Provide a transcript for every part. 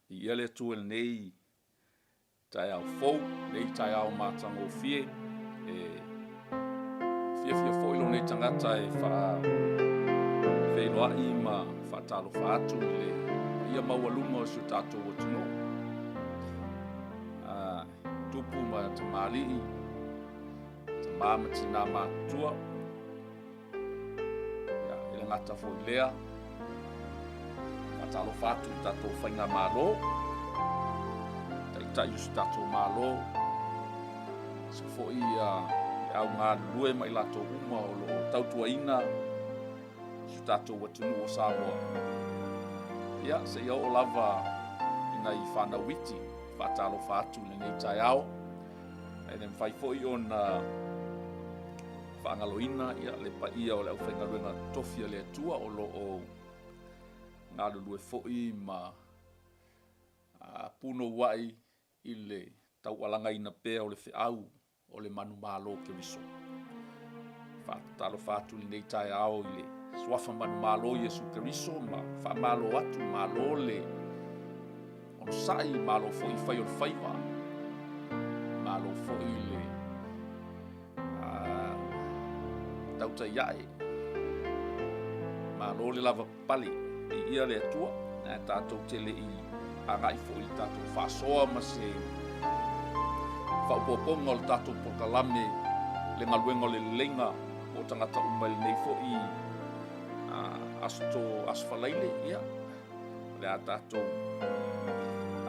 Viia le Atua i lenei taeao fou, lenei taeao matagofie. E fiafia foi lou nei tagata e faafeiloai ma faatalofa atu i le paia maualuga o si o tatou atunuu, tupu ma tamalii, tama ma tina matutua. Ia, e le gata foi i lea, faatalofa atu i le tatou Faigamalo, Taitai o si o tatou Malo, aemaise foi le au galulue ma i latou uma o lo o tautuaina si o tatou atunuu o Samoa, ia seia oo lava i nai fanau iti. Faatalofa atu i lenei taeao, ae le mafai foi ona faagaloina le paia o le aufaigaluega totofi a le Atua o lo o galulue foi ma punouai i le taualagaina pea o le feau o le manumalo o Keriso. Faatalofa atu i lenei taeao i le suafa manumalo o Iesu Keriso ma faamalo atu, malo le onosai, malo foi le fai o le faiva, malo foi le tautai ae, malo le lavapapale, viia le Atua. Ae tatou te le i agai foi i le tatou faasoa ma se faaopoopoga o le tatou polokalame le galuega o le leleiga mo tagata uma i lenei foi aso aso Faraile, ia, o le a tatou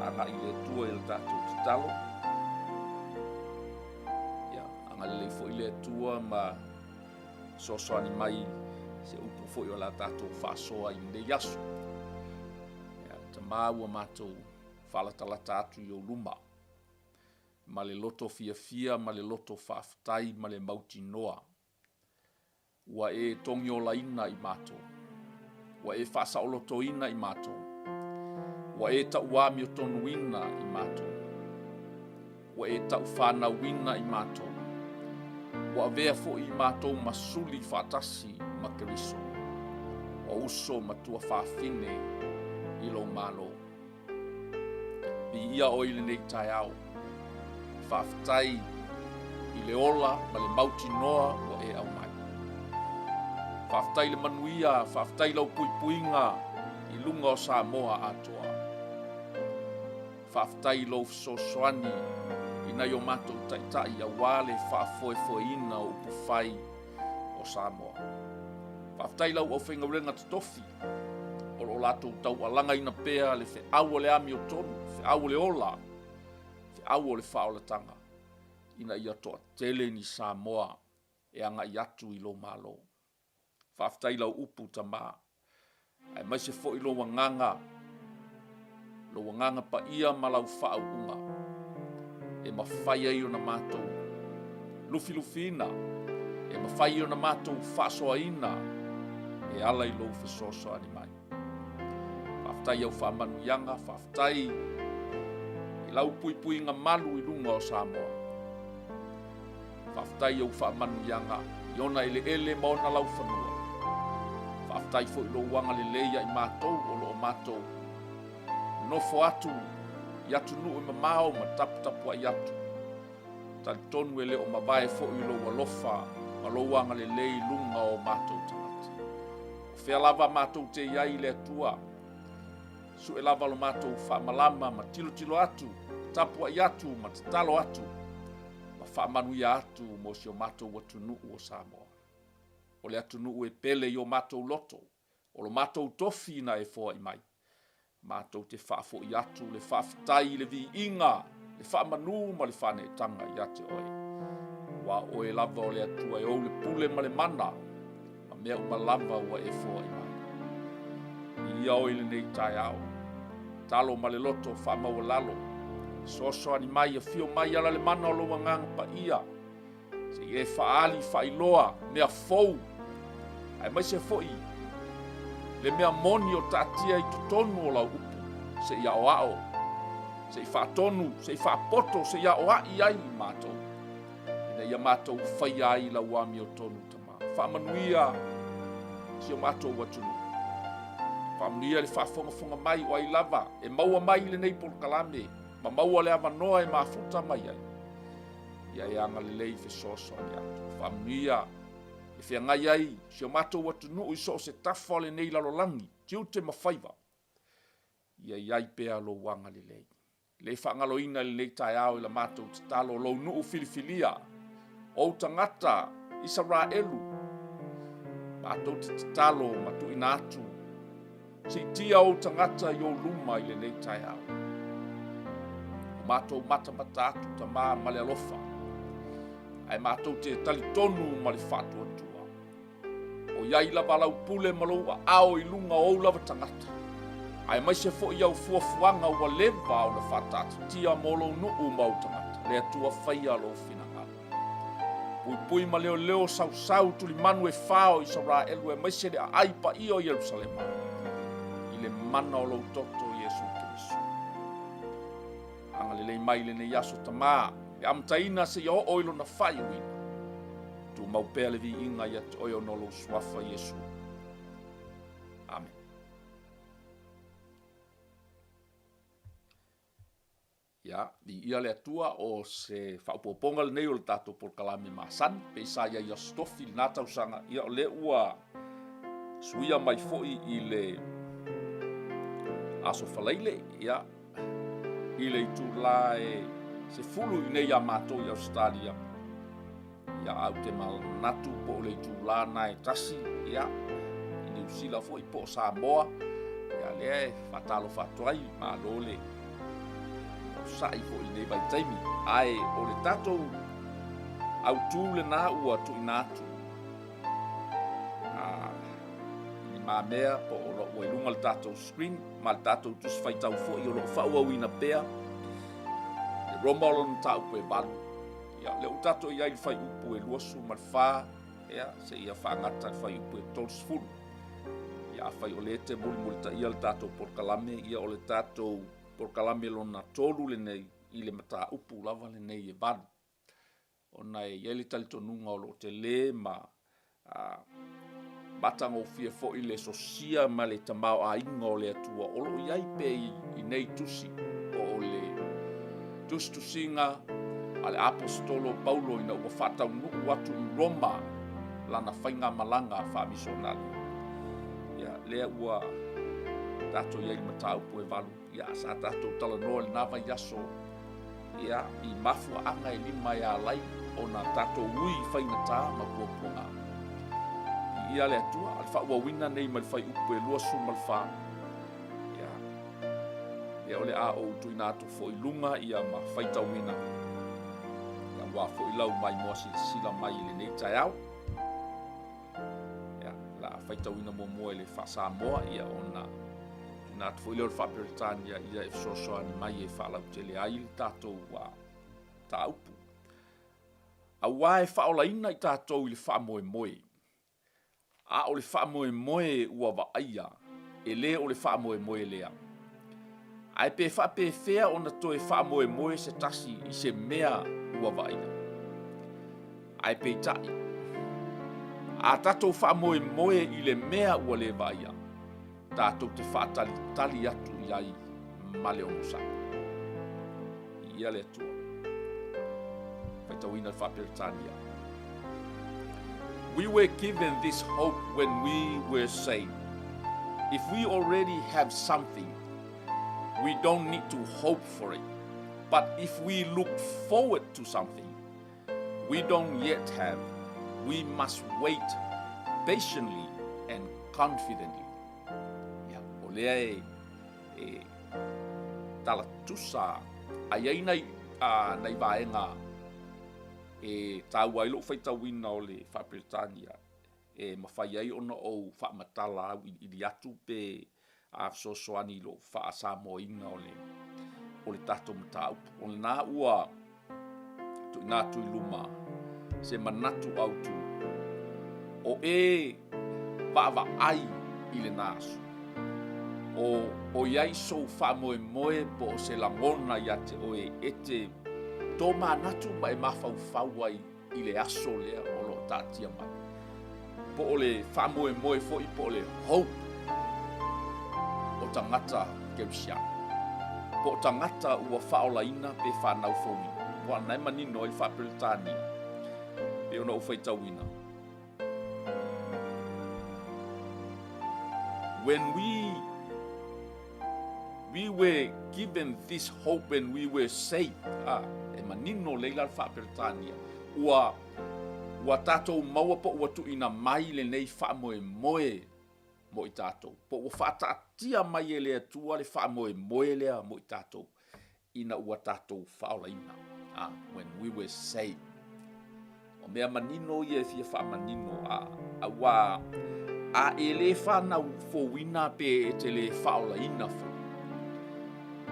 agai i le Atua i le tatou tatalo. Ia, agalelei foi le Atua ma fesoasoani mai se upu foi o le a tatou faasoa i lenei aso. Ia, Tama ua matou faalatalata atu i ou luma ma le loto fiafia ma le loto faafetai ma le mautinoa ua e togiolaina i matou, ua e faasaolotoina i matou, ua e tauamiotonuina i matou, ua e taufanauina i matou, ua avea foi i matou ma suli faatasi ma Keriso, o uso ma tuafafine i lou Malo. Viia oe i lenei taeao. Faafetai i le ola ma le mautinoa ua e aumai. Faafetai i le manuia, faafetai i lau puipuiga i luga o Samoa atoa. Faafetai i lou fesoasoani i nai o matou taitai aua le faafoefoeina o upufai o Samoa. Faafetai i lau aufaigaluega totofi o lo o latou taualagaina pea le feau o le amiotonu, feau o le ola, feau o le faaolataga ina ia toatele ni Samoa e agai atu i lou Malo. Faafetai i lau upu Tama, aemaise foi lou agaga, lou agaga paia ma lau faauuga e mafai ai ona matou lufilufiina, e mafai ai ona matou faasoaina e ala i lou fesoasoani mai. Faafetai i au faamanuiaga, faafetai i lau puipuiga malu i luga o Samoa. Faafetai i ou faamanuiaga i ona eleele ma ona laufanua. Faafetai foi i lou agalelei ia i matou o lo o matou nofo atu i atunuu e mamao ma taputapuai atu. Talitonu e le o mavae foi lou alofa ma lou agalelei i luga o matou tagata. O fea lava matou te i ai i le Atua, sue lava lo matou faamalama ma tilotilo atu, tapuai atu ma tatalo atu, ma faamanuia atu mo si o matou atunuu o Samoa. O le atunuu e pele i o matou loto, o lo matou tofi na e foai mai. Matou te faafoi atu le faafetai i le viiga, le faamanu ma le faaneetaga ia te oe. Aua o oe lava o le Atua e ou le pule ma le mana, ma mea uma lava ua e foai mai. Viia oe i lenei taeao, talo ma le loto faamaualalo, fesoasoani mai, afio mai ala le mana o lou Agaga Paia, se i e faaali faailoa mea fou, aemaise foi le mea moni o taatia i totonu o lau upu, se i aoao, se i faatonu, se i faapoto, se i aoai ai i matou, ina ia matou faia ai lau amiotonu Tama. Faamanuia si o matou atunuu. Faamanuia le faafogafoga mai o ai lava e maua mai i lenei polokalame ma maua le avanoa e mafuta mai ai. Ia e agalelei fesoasoani atu. Faamanuia e feagai ai si o matou atunuu i so o se tafa o lenei lalolagi, tiute ma faiva. Ia i ai pea lou agalelei. Le faagaloina i lenei taeao i la matou tatalo lou nuu filifilia, ou tagata Isaraelu, matou te tatalo ma tuuina atu, siitia ou tagata i ou luma i lenei taeao. O matou matamata atu, Tama, ma le alofa, ae matou te talitonu ma le faatuatua. O i ai lava lau pule ma lou aao i luga o ou lava tagata, aemaise foi au fuafuaga ua leva ona faataatitia mo lou nuu ma ou tagata. Le Atua faia lou finagalo. Puipui ma leoleo sausau tulimanu e fa o Isaraelu aemaise le aai paia o Ierusalema i le mana o lou toto Iesu Keriso. Agalelei mai i lenei aso Tama, le amataina seia oo i lona faaiuina. Tumau pea le viiga ia te oe ona o lou suafa Iesu. Amen. Ia, viia le Atua o se faaopoopoga lenei o le tatou polokalame masani, pei sa i ai i Aso Tofi i lena tausaga, ia o lea ua suia mai foi i le Aso Faraile, ia, i le itula e 10 i nei iā matou i Ausetalia, ia ae ou te manatu po o le itula na e tasi, ia, i Niu Sila foi po o Samoa, ia lea e faatalofa atu ai, malo le onosai foi i lenei vaitaimi. Ae o le tatou autu lena ua tuuina atu i lumamea po o lo ua i luga o le tatou screen ma le tatou tusi faitau foi o lo o faaauauina pea le Roma o lona mataupu e 8. Ia, lea ua tatou i ai i le fuaiupu e 24, ia, seia faagata le fuaiupu e 30. Ia, afai o lea e te mulimulitaia le tatou polokalame, ia o le tatou polokalame lona tolu lenei i le mataupu lava lenei e 8. Ona e i ai le talitonuga o lo o tele ma matagofie foi le sosia ma le tamaoaiga o le Atua o lo o i ai pea i nei tusi, po o le tusitusiga a le Aposetolo Paulo ina ua faataunuu atu i Roma lana faigamalaga faamisionale. Ia, lea ua tatou i ai i le mataupu e 8. Ia, sa tatou talanoa i lena vaiaso, ia, i mafuaaga e lima e ala ai ona tatou ui i faigata ma puapuaga. Viia le Atua, o le faaauauina nei mai le fuaiupu e 24, ia, lea o le a ou tuuina atu foi i luga ia ma faitauina, ia, aua foi lau maimoa silasila mai i lenei taeao. Ia, o le a faitauina muamua i le faa-Samoa, ia ona tuuina atu foi lea o le faa-Peretania ia e fesoasoani mai e faalautele ai le tatou mataupu. Aua e faaolaina i tatou i le faamoemoe, a o le faamoemoe ua vaaia, e le o le faamoemoe lea. Ae pe faapefea ona toe faamoemoe se tasi i se mea ua vaaia? Ae peitai, a tatou faamoemoe i le mea ua le vaaia, tatou te faatalitali atu i ai ma le onosai. Viia le Atua. Faitauina le Faa-Peretania. We were given this hope when we were saved. If we already have something, we don't need to hope for it. But if we look forward to something we don't yet have, we must wait patiently and confidently. Ia, o lea e, e tala tusa ai ai nai, a, nai vaega e tāua ai lou faitauina o le Faa-Peretania e mafai ai ona ou faamatala auiliili atu pe a fesoasoani i lou faa-Samoaina o le, o le tatou mataupu. O lena ua tuuina atu i luma se manatu autu o e vaavaai i lena aso. O, o i ai sou faamoemoe po o se lagona ia te oe e te tōmanatu ma e mafaufau ai i le aso lea o lo o taatia mai. Po o le faamoemoe foi po o le hope. o tagata Kerisiano, po o tagata ua faaolaina pe fanau fouina. Aua o lena e manino ai le Faa-Peretania, pei ona ou faitauina. When we we were given this hope when we were saved, ah, e manino lelei la le Faa-Peretania, ua ua tatou maua po ua tuuina mai lenei faamoemoe mo i tatou, po ua faataatia mai e le Atua le faamoemoe lea mo i tatou ina ua tatou faaolaina. Ah, when we were saved. O mea manino ia e fia faamanino, a, auā, a e le fanau fouina pe e te le faaolaina foi,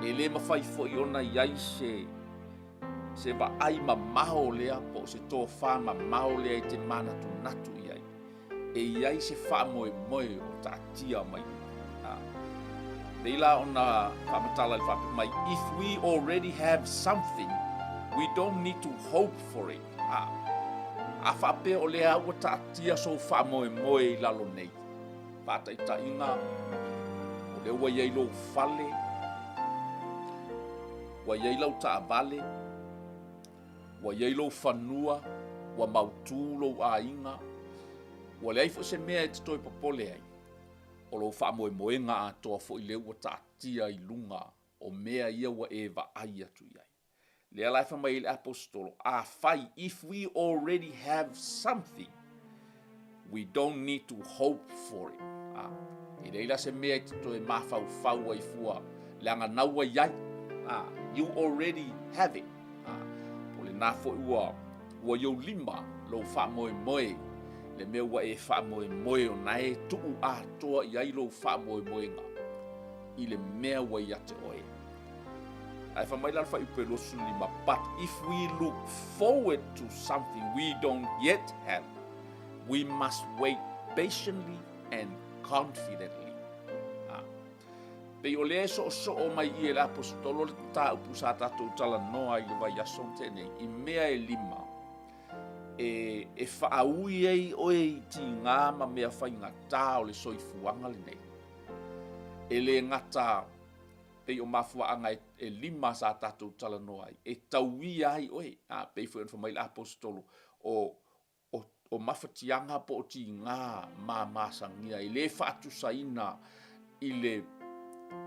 e le mafai foi ona i ai se, se vaai mamao lea po o se tofa mamao lea e te manatunatu i ai. E i ai se faamoemoe o taatia mai. A. Pei la ona faamatala i le faapea mai, If we already have something, we don't need to hope for it. A. A faapea o lea ua taatia sou faamoemoe i lalo nei, faataitaiga, o lea ua i ai lou fale, ua i ai lau taavale, Ua i ai lou fanua, ua mautū lou aiga, ua leai foi se mea e te toe popole ai, o lou faamoemoega atoa foi lea ua taatia i luga o mea ia ua e vaai atu i ai. Lea la e fai mai ai le Aposetolo, Afai, if we already have something, We don't need to hope for it. Ah, e leai la se mea e te toe mafaufau ai fua, leaga nau ua i ai. Ah, you already have it. Ah, po lena foi ua, ua i ou lima lou faamoemoe, le mea ua e faamoemoe ona e tuu atoa i ai lou faamoemoega i le mea ua ia te oe. Ae fai mai la le fuaiupu e 25, But if we look forward to something we don't yet have, we must wait patiently and confidently. Ha. Pei o lea e soosoo mai i e le Aposetolo le mataupu sa tatou talanoa i le vaiaso na tea nei, i mea e lima e, e faaui ai oe i tigā ma mea faigata o le soifuaga lenei. E le gata pei o mafuaaga e, e lima sa tatou talanoa ai, e tauia ai oe, a, pei foi ona fai mai le Aposetolo, o, o, o mafatiaga po o tigā ma masagia e le faatusaina i le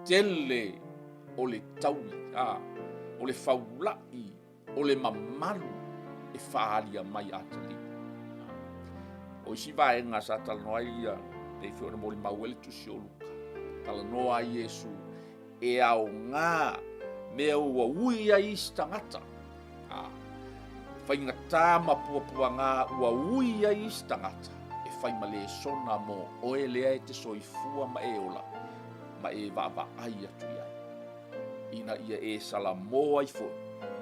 tele o le taui, a, o le faula'i o le mamalu e faaalia mai atalii. O isi vaega sa talanoa ai ia, pei foi ona molimau ai le tusi o Luka, talanoa ai Iesu e aoga mea ua ui ai isi tagata. A, faigata ma puapuaga ua ui ai isi tagata e fai ma lesona mo oe lea e te soifua ma e ola ma e vaavaai atu i ai. Ina ia e salamo ai foi,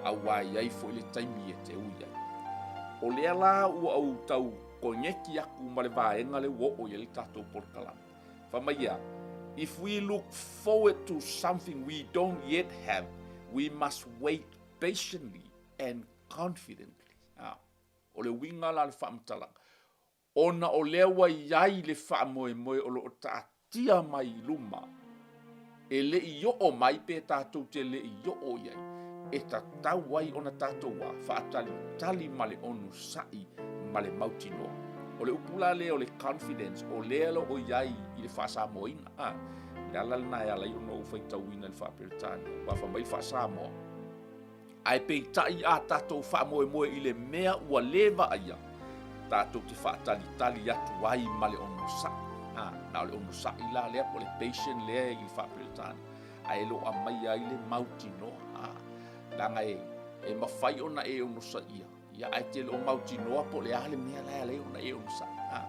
auā e i ai foi le taimi e te ui ai. O lea la ua ou tau koneki aku ma le vaega lea ua oo i ai le tatou polokalame. Fai mai ia, If we look forward to something we don't yet have, we must wait patiently and confidently. Ah, o le uiga la o le faamatalaga, Ona o lea ua i ai le faamoemoe o lo o taatia mai i luma, e le i oo mai pe tatou te le i oo i ai, e tatau ai ona tatou a faatalitali ma le onosai ma le mautinoa. O le upu la lea o le confidence, o lea o lo o i ai i le faa-Samoaina. A, le ala lena e ala ai ona ou faitauina i le faa-Peretania, aua fai mai le faa-Samoa, Ae peitai a tatou faamoemoe i le mea ua le vaaia, tatou te faatalitali atu ai ma le onosai. A, na o le onosai la lea po o le patient lea i le faa-Peretania, ae le o aumaia ai le mautinoa. A, leaga e, e mafai ona e onosaia, ia ae te le o mautinoa po o le a le mea la e ala ai ona e onosai. A,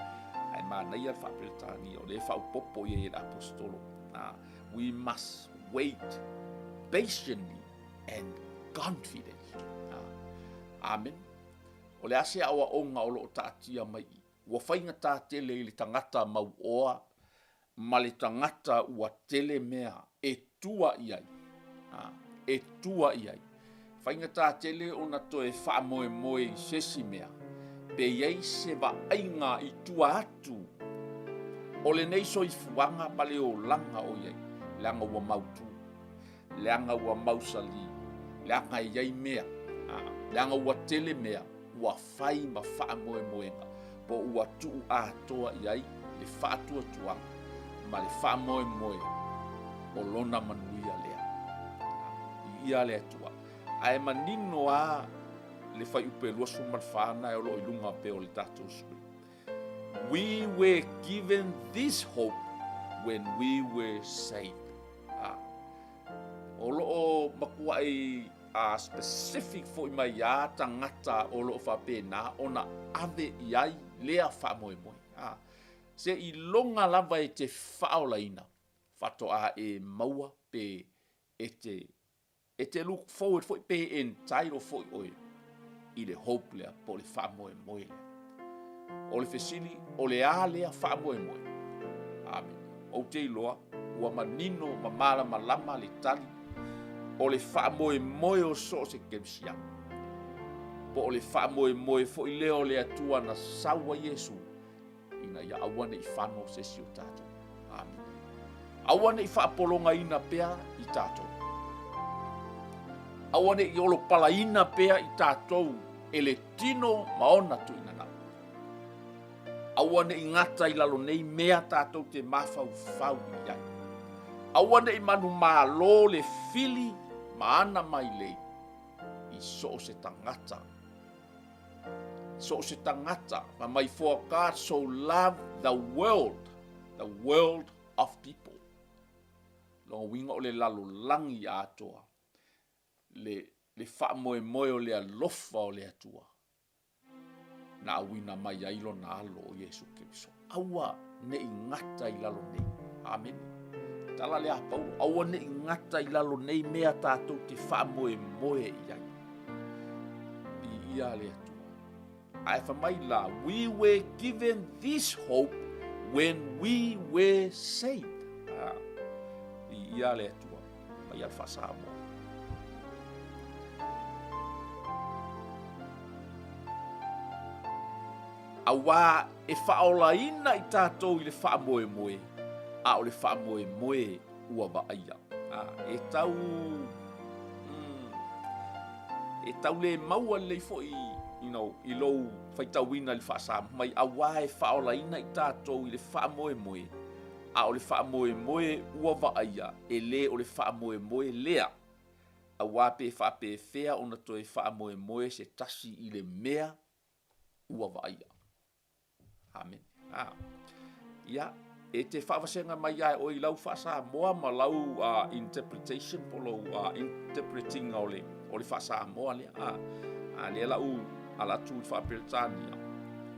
ae manaia le faa-Peretania, o lea e faaopoopo i ai e le Aposetolo. A, we must wait patiently and confidently. Ah, amen. O le a se aoaoga o lo o taatia mai i? Ua faigata tele i le tagata mauoa ma le tagata ua tele mea e tua i ai. Ah, e tua i ai. Faigata tele ona toe faamoemoe i se isi mea, pe i ai se vaaiga i tua atu o lenei soifuaga ma le olaga o i ai. Leaga ua mautu, leaga ua mausali, leaga e i ai mea, leaga ua tele mea ua fai ma faamoemoega po ua tuu atoa i ai le faatuatuaga ma le faamoemoe o lona manuia lea. Viia le Atua. Ae manino lava le fuaiupu e 24 na o lo o i luga pea o le tatou screen. We were given this hope when we were saved. Ah. O lo o matuai a specific foi mai ia tagata o lo o faapena ona ave i ai lea faamoemoe. Ah. Se i loga lava e te faaolaina, faatoa e maua pe e te E te look forward foi pe entitle foi oe i le hope lea po o le faamoemoe lea. O le fesili, o le a lea faamoemoe? Amene. Ou te iloa ua manino ma malamalama le tali o le faamoemoe o so o se kerisiano, po o le faamoemoe foi lea o le Atua na sau ai Iesu ina ia aua ne i fano se isi o tatou. Amene. Aua ne i faapologaina pea i tatou. Aua ne i olopalaina pea i tatou e le tino ma ona tuinanau. Aua ne i gata i lalo nei mea tatou te mafaufau i ai. Aua ne i manumalo le fili ma ana mailei i so o se tagata So o se tagata, fai mai for God so loved the world, the world of people. Lona uiga o le lalolagi atoa, le, le faamoemoe o le alofa o le Atua, na auina mai ai lona alo o Iesu Keriso. Aua ne i gata i lalo nei. Amene. Tala lea a Paulo, aua ne i gata i lalo nei mea tatou te faamoemoe i ai. Viia le Atua. Ae fai mai la, we were given this hope when we were saved. Ah, viia le Atua. Mai al faa-Samoa. Auā e faaolaina i tatou i le faamoemoe, a o le faamoemoe ua vaaia. A, e tau, mm, e tau le maua lelei foi, you know, i lou faitauina i le faa-Samoa mai, auā e faaolaina i tatou i le faamoemoe, a o le faamoemoe ua vaaia, e le o le faamoemoe lea. Auā pe faapefea ona toe faamoemoe se tasi i le mea ua vaaia. Amene. A. Ia, e te faavasega mai ia e oe i lau faa-Samoa ma lau interpretation po lou interpreting o le, o le faa-Samoa lea. A, a lea lau ala atu i le faa-Peretania,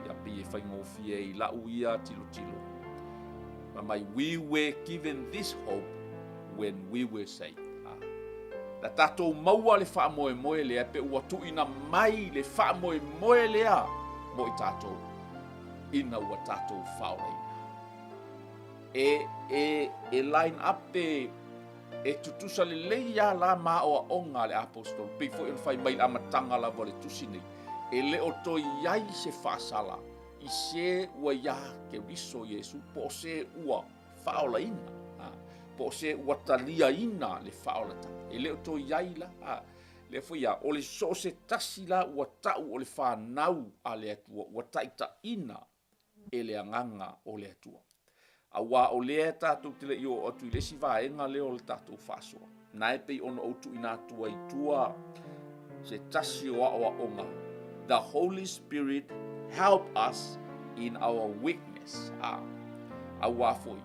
ia pei e faigofie i lau ia tilotilo. Fai mai, we were given this hope when we were saved. A. Na tatou maua le faamoemoe lea pe ua tuuina mai le faamoemoe lea mo i tatou ina ua tatou faaolaina. E, e, e line up pe e tutusa lelei lava la ma aoaoga a le Aposetolo, pei foi ona fai mai i le amataga lava o le tusi nei, e le o toe i ai se faasala i se ua iā Keriso Iesu po o se ua faaolaina, po o se ua taliaina le faaolatanga. E le o toe i ai la, lea foi ia, o le so o se tasi la ua tau o le fanau a le Atua, ua taitaiina e le Agaga o le Atua. Auā o lea tatou te le i oo atu i le isi vaega lea o le tatou faasoa, na e pei ona ou tuuina atu ai i tua se tasi o aoaoga, The Holy Spirit help us in our weakness. A, auā foi,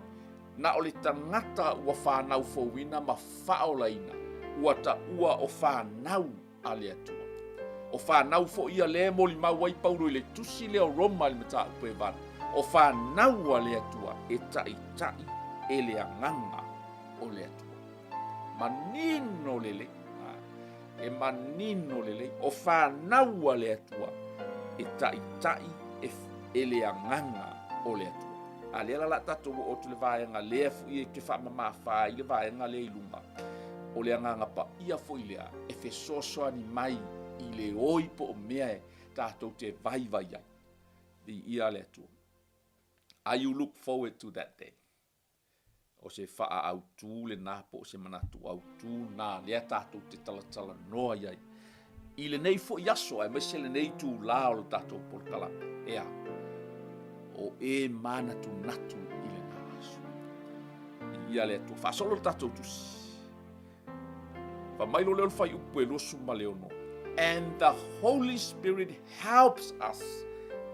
na o le tagata ua fanau fouina ma faaolaina, ua taua o fanau a le Atua. O fanau foi ia lea e molimau ai Paulo i le tusi lea o Roma i le mataupu e 8, o fanau a le Atua e taitai e le Agaga o le Atua. Manino lelei, e manino lelei, o fanau a le Atua e taitai e, e le Agaga o le Atua. A lea la la tatou oo atu le vaega lea foi e te faamamafa ai le vaega lea i luga, o le Agaga Paia foi lea e fesoasoani mai i le oi po o mea e tatou te vaivai ai. Viia le Atua. Are you look forward to that day? O se faaautu lena po o se manatu autu lena lea tatou te talatalanoa i ai i lenei foi aso aemaise lenei itulā o le tatou polokalame. Ea, o e manatunatu i lena aso. Viia le Atua. Faasolo le tatou tusi. Fai mai loa lea o le fuaiupu e 26, And the Holy Spirit helps us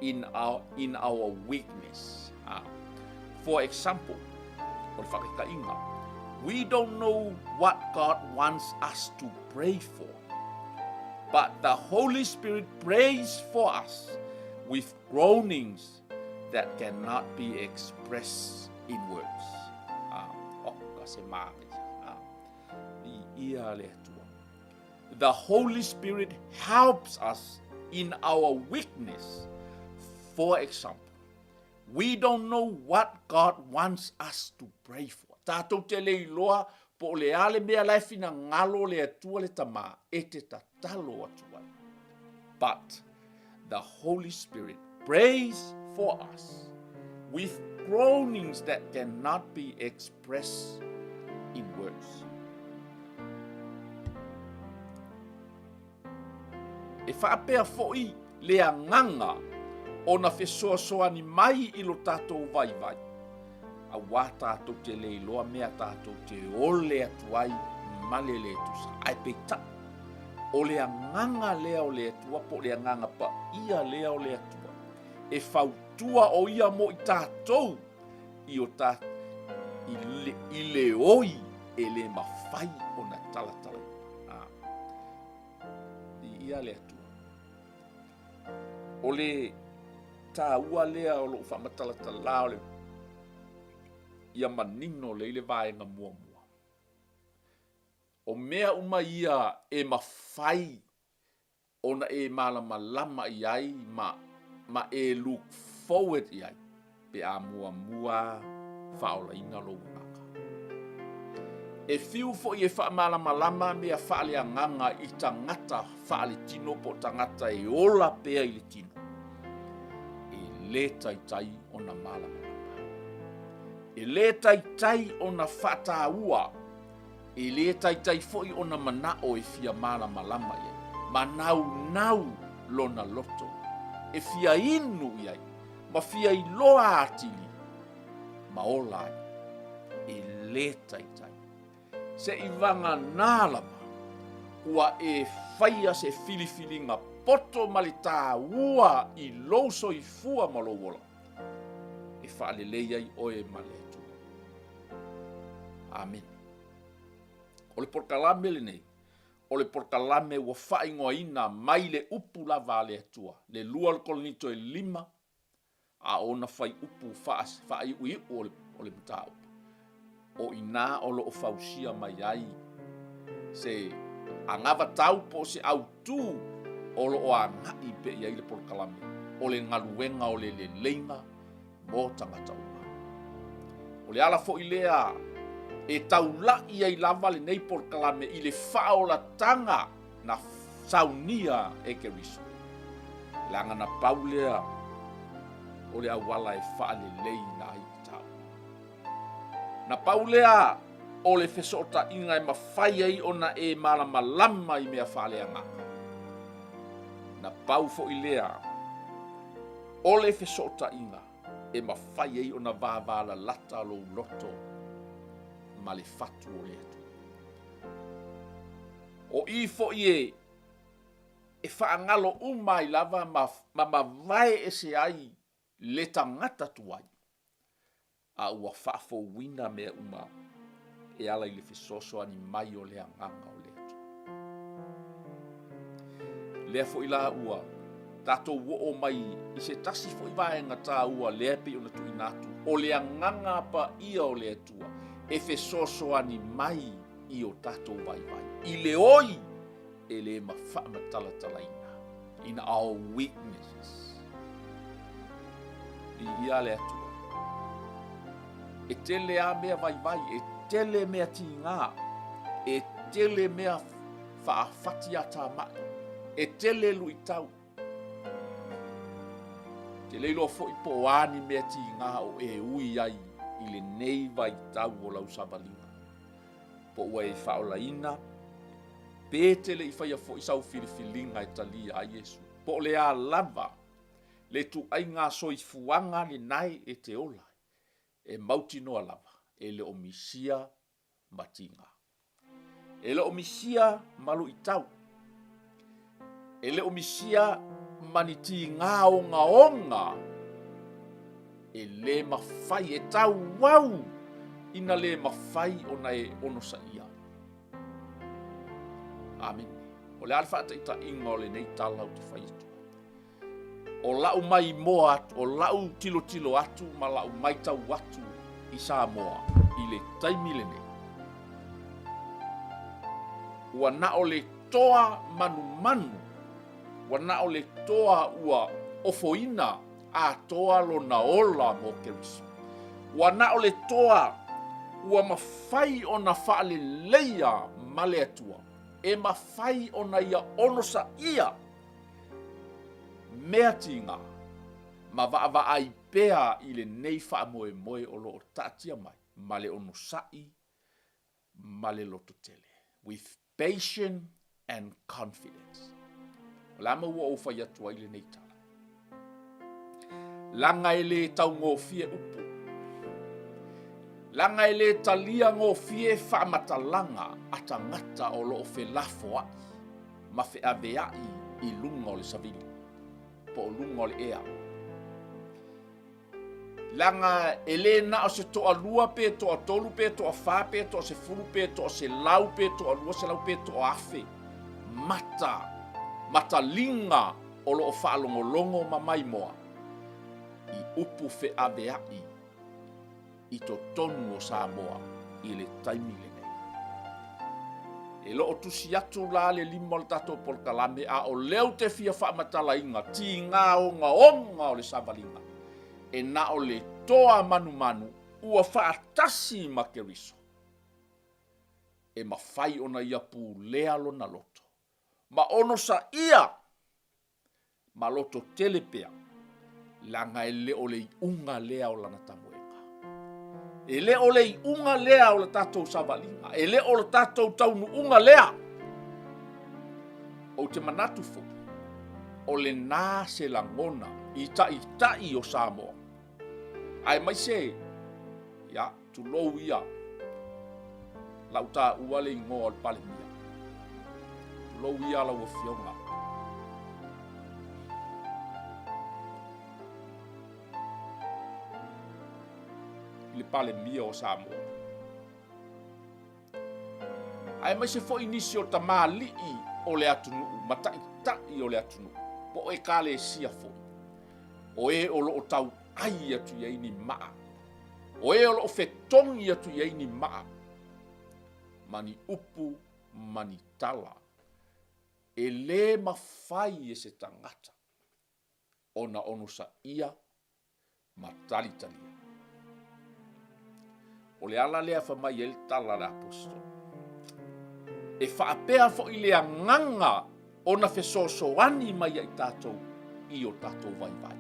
in our, in our weakness. Ah. For example, o le faataitaiga, we don't know what God wants us to pray for, but the Holy Spirit prays for us with groanings that cannot be expressed in words. Ah, oh, ka se māngai. Ah, viia le Atua. The Holy Spirit helps us in our weakness. For example, we don't know what God wants us to pray for. Tātou te le iloa po o le a le mea la e finagalo le Atua le Tama e te tatalo atu ai. But the Holy Spirit prays for us with groanings that cannot be expressed in words. E faapea foi le agaga ona fesoasoani mai i lo tatou vaivai, auā tatou te le iloa mea tatou te ole atu ai ma le le tusa. Ae peitai, o le agaga lea o le Atua po o le agaga paia lea o le Atua, e fautua o ia mo i tatou i o ta, i le, i le oi e le mafai ona talatalaina. Ah. Viia le Atua. O le tāua lea o lou faamatalatala o le ia manino lelei le vaega muamua. O mea uma ia e mafai ona e malamalama i ai ma, ma e look forward i ai pe a muamua faaolaina lou agaga. E fiu foi e faamalamalama mea faaleagaga i tagata faaletino po o tagata e ola pea i le tino, e lē taitai ona malamalama. E lē taitai ona faataua E lē taitai foi ona manao e fia malamalama i ai, ma naunau lona loto e fia inu i ai, ma fia iloa atili, ma ola ai. E lē taitai. Seʻi vaganā lava, ua e faia se filifiliga poto ma le tāua i lou soifua ma lou ola, e faalelei ai oe ma le Atua. Amene. O le polokalame lenei, o le polokalame ua faaigoaina mai le upu lava a le Atua, le lua o le Korinito e lima, a o ona fuaiupu faaiuiu o le, o le mataupu. O i inā o lo o fausia mai ai se anavatau po o se autū o lo o agai pea i ai le polokalame, o le galuega o le leleiga mo tagata uma. O le ala foi lea e taulaʻi ai lava lenei polokalame i le faaolataga na saunia e Keriso, leaga na pau lea o le auala e faaleleina ai i taua. Na pau lea o le fesootaiga e mafai ai ona e malamalama i mea faaleagaga. Na pau foi lea o le fesootaiga e mafai ai ona vavalalata lou loto ma le fatu o le Atua. O i foi e e faagalo uma ai lava ma, ma mavae ese ai le tagata tuai, a ua faafouina mea uma e ala i le fesoasoani mai o le Agaga o le Atua. Lea foi la ua tatou oo mai i se tasi foi vaega taua lea e pei ona tuuina atu, o le Agaga Paia o le Atua e fesoasoani mai i o tatou vaivai, i le oi e le faamatalatalaina, in our weaknesses. Viia le Atua. E tele a mea vaivai, e tele mea tigā, e tele mea faafatiatamai, e tele luitau. Te le iloa foi po o a ni mea tigā o e ui ai i lenei vaitau o lau savaliga. Po ua e faaolaina, pe te le i faia foi sau filifiliga e talia ai Iesu, po o le a lava le ituaiga soifuaga lenae e te ola ai, e mautinoa lava e le o misia ma tiga. E le o misia ma luitau. E le o misia ma ni tiga ogaoga e le mafai, e tauau ina le mafai ona e onosaia. Amene. O le a le faataitaiga o lenei tala ou te fai atu ai? O lau maimoa atu, o lau tilotilo atu ma lau matau atu i Samoa i le taimi lenei, ua na o le toa manumanu, ua na o le toa ua ofoina atoa lona ola mo Keriso. Ua na o le toa ua mafai ona faaleleia ma le Atua, e mafai ona ia onosaia mea tiga ma vaavaai pea i lenei faamoemoe o lo o taatia mai ma le onosai ma le lototele, with patience and confidence. O le a mea ua ou fai atu ai lenei tala? Leaga e le taugofie upu. Leaga e le talia gofie faamatalaga a tagata o lo o felafoai ma feaveai i luga o le savili po o luga o le ea. Leaga e le na o se toalua pe toatolu pe toafa pe toasefulu pe toaselau pe toaluaselau pe toaafe mata mataliga o lo o faalogologo ma maimoa i upu feaveai i totonu o Samoa i le taimi lenei. E lo o tusi atu la le lima o le tatou polokalame, a o lea ou te fia faamatalaina tiga ogaoga o le savaliga e na o le toa manumanu ua faatasi ma Keriso e mafai ona ia pulea lona loto ma onosaia ma loto tele pea, leaga e le o le iuga lea o lana tamoega. E le o le iuga lea o le tatou savaliga, e le o le tatou taunuuga lea. Ou te manatu foi, o lena se lagona i taitai o Samoa, aemaise, ia, Tulou ia, lau taua le igoa o le Palemia. Tulou ia lau Afioga. I le Palemia o Samoa. Aemaise foi nisi o tamalii o le atunuu ma taitai o le atunuu, po o ekalesia foi, o e o lo o tauai atu i ai ni maa O e o lo o fetogi atu i ai ni maa ma ni upu ma ni tala, e lē mafai e se tagata ona onosaia ma talitalia. O le ala lea fai mai ai le tala a le Aposetolo, e faapea foi le agaga ona fesoasoani mai ia i tatou i o tatou vaivai.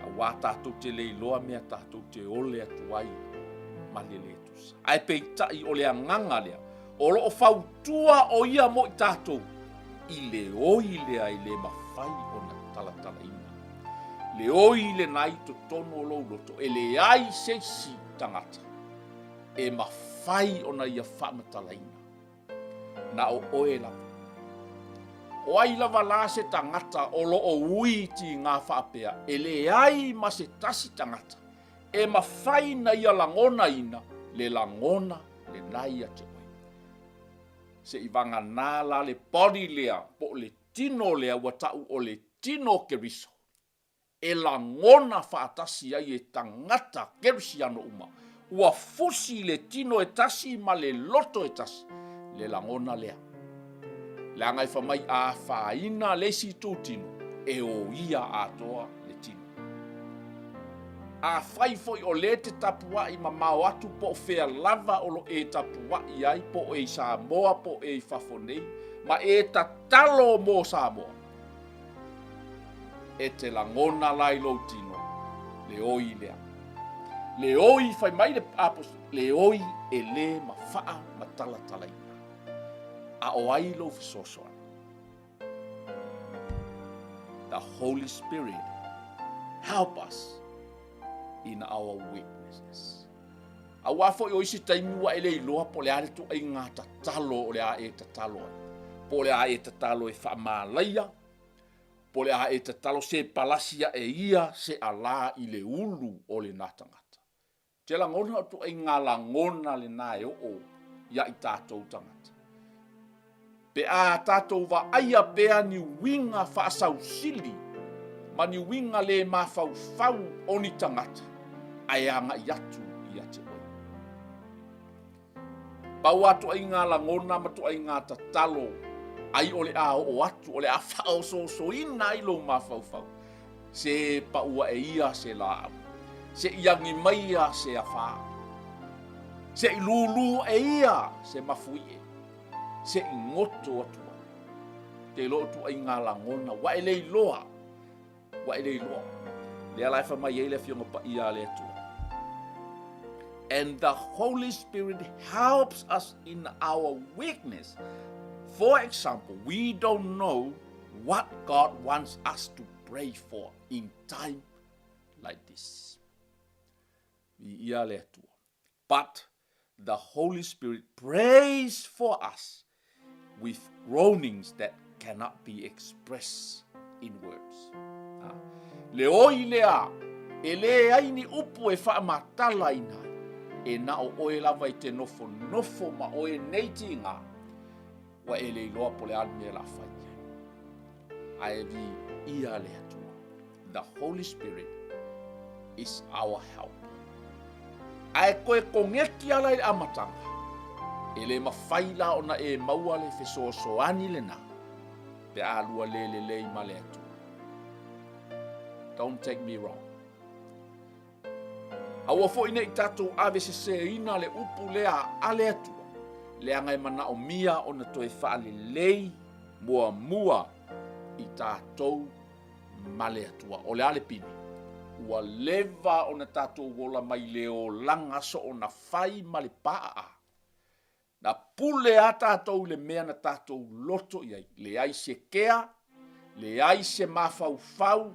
Aua tatou te le iloa mea tatou te ole atu ai ma le le tusa. Ae peitai o le agaga lea, o lo o fautua o ia mo i tatou i le oi lea e le mafai ona talatalaina. Le oi lena i totonu o lou loto, e leai se isi tagata e mafai ona ia faamatalaina. Na o oe lava. O ai lava la se tagata o lo o ui tiga faapea, e leai ma se tasi tagata e mafai na ia lagonaina le lagona lena ia te oe. Seivagana la le body lea po o le tino lea ua tau o le tino o Keriso, e lagona faatasi ai e tagata kerisiano uma, ua fusi le tino e tasi ma le loto e tasi, le lagona lea. Leaga e fai mai a afaina le isi itutino, e oia atoa le tino. Afai foi o lea e te tapuai mamao atu po o fea lava o lo e tapuai ai, po o e i Samoa po o e i fafo nei, ma e tatalo mo Samoa, E te lagona la i lou tino le oi lea. Le oi, fai mai le aposto, le oi e lē mafa'a ma talatalaina. A o ai lou fesoasoani? The Holy Spirit help us in our weaknesses. Auā foi o isi taimi ua e le iloa po o le a le ituaiga tatalo o le a e tatalo ai. Po o le a e tatalo e faamalaia, po o le a e tatalo se palasi aʻe ia se alā i le ulu o lenā tagata. Ou te lagona o ituaiga lagona lenā e oo ia i tatou tagata. Pe a tatou vaaia pea ni uiga faasausili ma ni uiga le mafaufau o ni tagata, ae agai atu ia te oe. Pau a tuaiga lagona ma tuaiga tatalo ai o le a oo atu, o le a faaosoosoina ai lou mafaufau, se pau ae ia se laau, se i agi maia se afā, se i lūlū ae ia se mafuie, se i goto atu ai. Te iloa o tuaiga lagona, ua e le iloa, ua e le iloa. Lea la e fai mai ai le Afioga Paia a le Atua. And the Holy Spirit helps us in our weakness. For example, we don't know what God wants us to pray for in time like this. Viia le Atua. But the Holy Spirit prays for us with groanings that cannot be expressed in words. Ha. Le oi lea, e leai ni upu e faamatalaina ai, e na o oe lava i te nofonofo ma oe nei tiga, ua e le iloa po o le a le mea o le a fai i ai. Ae viia le Atua. The Holy Spirit is our help. Ae koe kogeki ala i le amataga, e le mafai la ona e maua le fesoasoani lenā pe a lua le lelei ma le Atua. Don't take me wrong. Aua foi ne i tatou aveseseina le upu lea a le Atua, leaga e manaomia ona toe faalelei muamua i tatou ma le Atua. O le a le pine? Ua leva ona tatou ola mai le olaga soona fai ma le paaa. Na pule a tatou i le mea na tatou loto i ai, leai se kea, leai se mafaufau,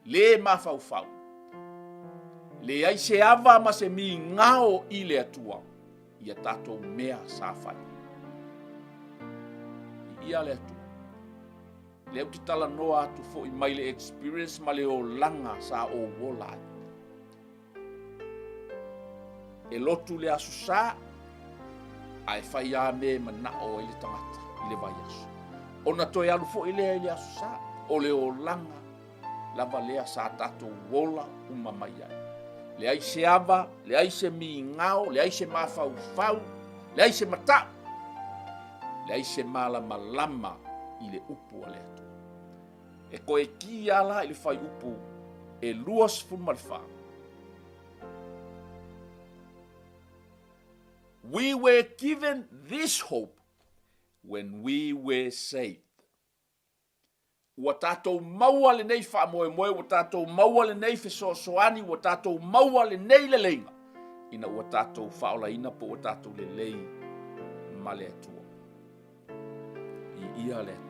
le mafaufau, leai se ava ma se migao i le Atua ia tatou mea sa fai. Viia le Atua. Lea ou te talanoa atu foi mai le experience ma le olaga sa ou ola ai. E lotu le Aso Sa, ae fai a mea e manao ai le tagata i le vaiaso. Ona toe alu foi lea i le Aso Sa, o le olaga lava lea sa tatou ola uma mai ai. Leai se ava, leai se migao, leai se mafaufau, leai se matau, leai se malamalama i le upu a le Atua. E koe ki a la i le fuaiupu e 24. We were given this hope when we were saved. Ua tatou maua lenei faamoemoe, ua tatou maua lenei fesoasoani, ua tatou maua lenei leleiga, ina ua tatou faaolaina po ua tatou lelei ma le Atua. Viia le Atua.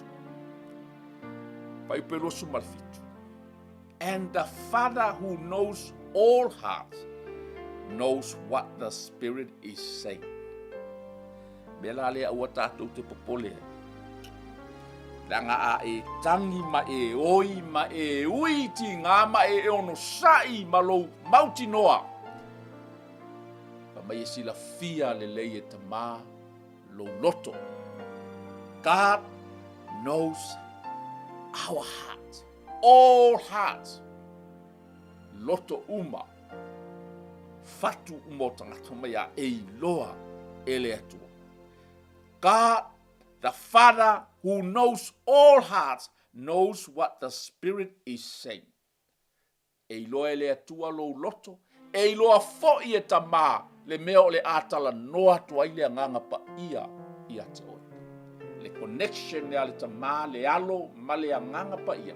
Fuaiupu e 27. And the Father who knows all hearts knows what the Spirit is saying. Mea la lea aua tatou te popole ai. Leaga a e tangi ma e oi ma e ui tigā ma e onosai ma lou mautinoa, fai mai e silafia lelei e Tamā lou loto. God knows our heart, all hearts. Loto uma, fatu uma o tagata mai a e iloa e le Atua. God, the Father who knows all hearts, knows what the Spirit is saying. E iloa e le Atua lou loto, e iloa foi e Tamā le mea o le a talanoa atu ai le Agaga Paia ia te oe. Le connection lea a le Tamā, le Alo ma le Agaga Paia.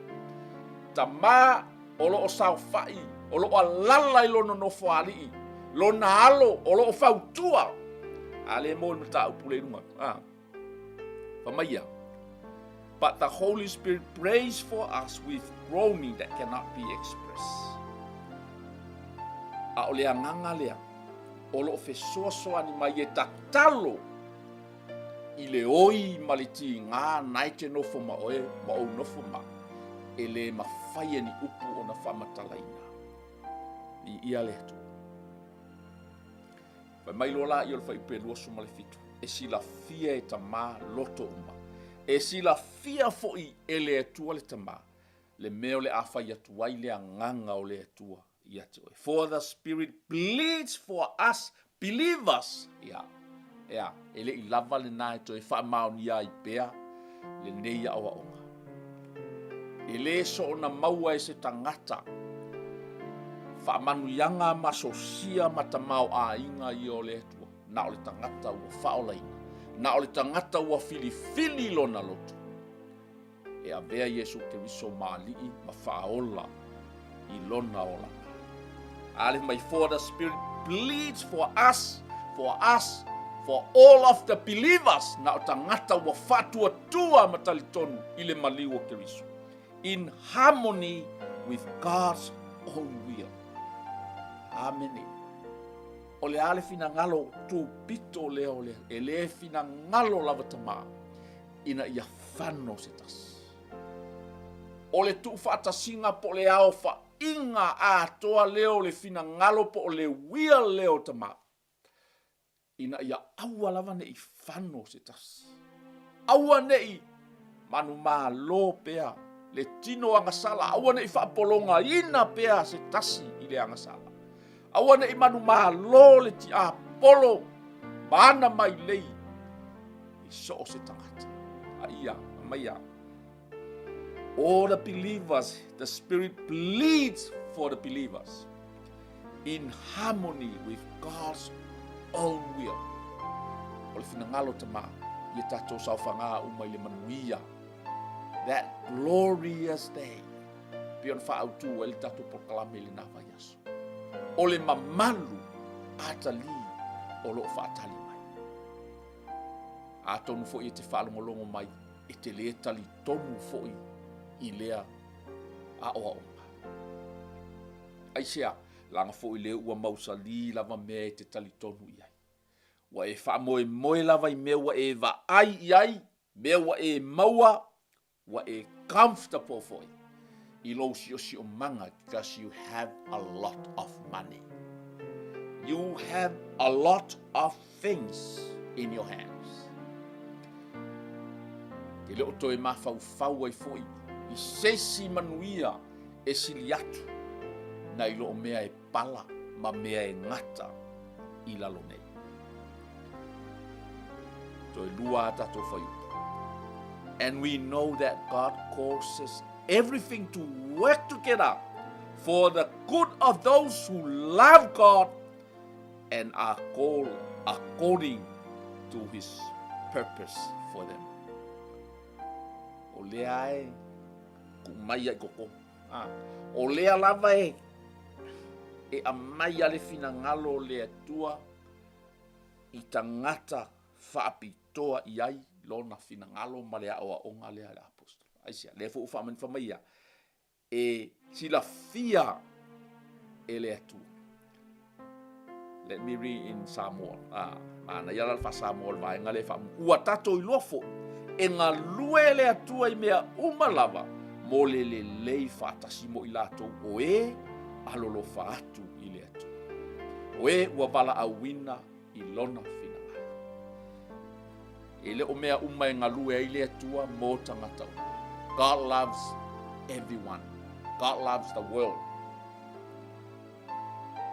Tamā o lo o saofai o lo o alala i lona nofoalii, lona alo o lo o fautua. A le mo le mataupu le luga. Ah. Fa mai ia, But the Holy Spirit prays for us with groaning that cannot be expressed. A o le agaga lea, o lo o fesoasoani mai e tatalo i le oi ma le tigā na e te nofo ma oe ma ou nofo ma, e le mafai e ni upu ona faamatalaina. Viia le Atua. Fai mai loa laia o le fuaiupu e 27, e silafia e Tamā loto uma, e silafia foi e le Atua le Tamā, le mea o le a fai atu ai le Agaga o le Atua ia te oe. For the Spirit pleads for us believers. Ia, ea, e le i lava lena e toe faamaonia ai pea lenei aoaoga. E lē soona maua e se tagata faamanuiaga ma sosia ma tamaoaiga ia o le Atua, na o le tagata ua faaolaina, na o le tagata ua filifili lona loto e avea Iesu Keriso ma Alii ma faaola i lona olaga. A le mai, for the Spirit pleads for us, for us, for all of the believers, na o tagata ua faatuatua ma talitonu i le maliu o Keriso, in harmony with God's own will. Amene. O le a le finagalo tupito lea o le, e le finagalo lava Tamā, ina ia fano se tasi. O le tuufaatasiga po o le aofaiga atoa lea o le finagalo po o le will lea o Tamā, ina ia aua lava ne i fano se tasi. Aua ne i manumalo pea le tino agasala, aua ne i faapologaina pea se tasi i le agasala. Aua ne i manumalo le tiapolo ma ana mailei i so o se tagata. A ia, mai ia. All the believers, the Spirit pleads for the believers in harmony with God's own will. O le finagalo Tamā, ia tatou saofagā uma i le manuia. That glorious day. Pei ona faaautu ai le tatou polokalame i lena vaiaso. O le mamalu atalī o lo o faatali mai. Atonu foi e te faalogologo mai e te lē talitonu foi i lea aoaoga. Aisea, leaga foi lea ua mausalī lava mea e te talitonu i ai. Ua e faamoemoe lava i mea ua e vaai i ai, mea ua e maua, Ua e comfortable foi i lou siosiomaga because you have a lot of money. You have a lot of things in your hands. E le o toe mafaufau ai foi i se isi manuia e sili atu nai lo mea e pala ma mea e gata i lalo nei. Toe lua a tatou fuaiupu. And we know that God causes everything to work together for the good of those who love God and are called according to his purpose for them. O lea e ku mai ai koko. Ah, o lea lava e e aumai a le finagalo o le Atua i tagata faapitoa i ai lona finagalo ma le aoaoga lea a le apostola. Aisea, lea foi ua faamanifa mai ia, e silafia e le Atua. Let me read in Samoa. Ah, manaia la le faa-Samoa o le vaega lea e faamu. Ua tatou iloa foi, e galue le Atua i mea uma lava mo le lelei faatasi mo i latou o e alolofa atu i le Atua. O e ua valaauina i lona finagalo. E le o mea uma e galue ai le Atua mo tagata uma. God loves everyone. God loves the world.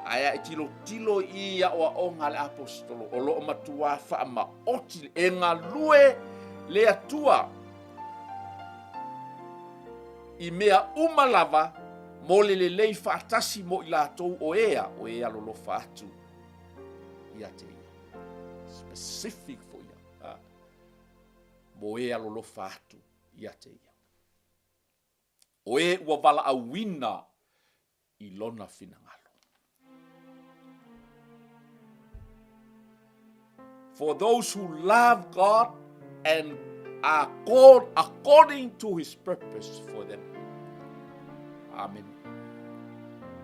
Ae a e tilotilo i aoaoga a le aposetolo, o lo o matuā faamaoti e galue le Atua i mea uma lava mo le lelei faatasi mo i latou o ea o e alolofa atu ia te ia. Specific foi ia. Mo e alolofa atu ia te ia. O e ua valaauina. i lona finagalo. For those who love God and are called according to his purpose for them. Amen.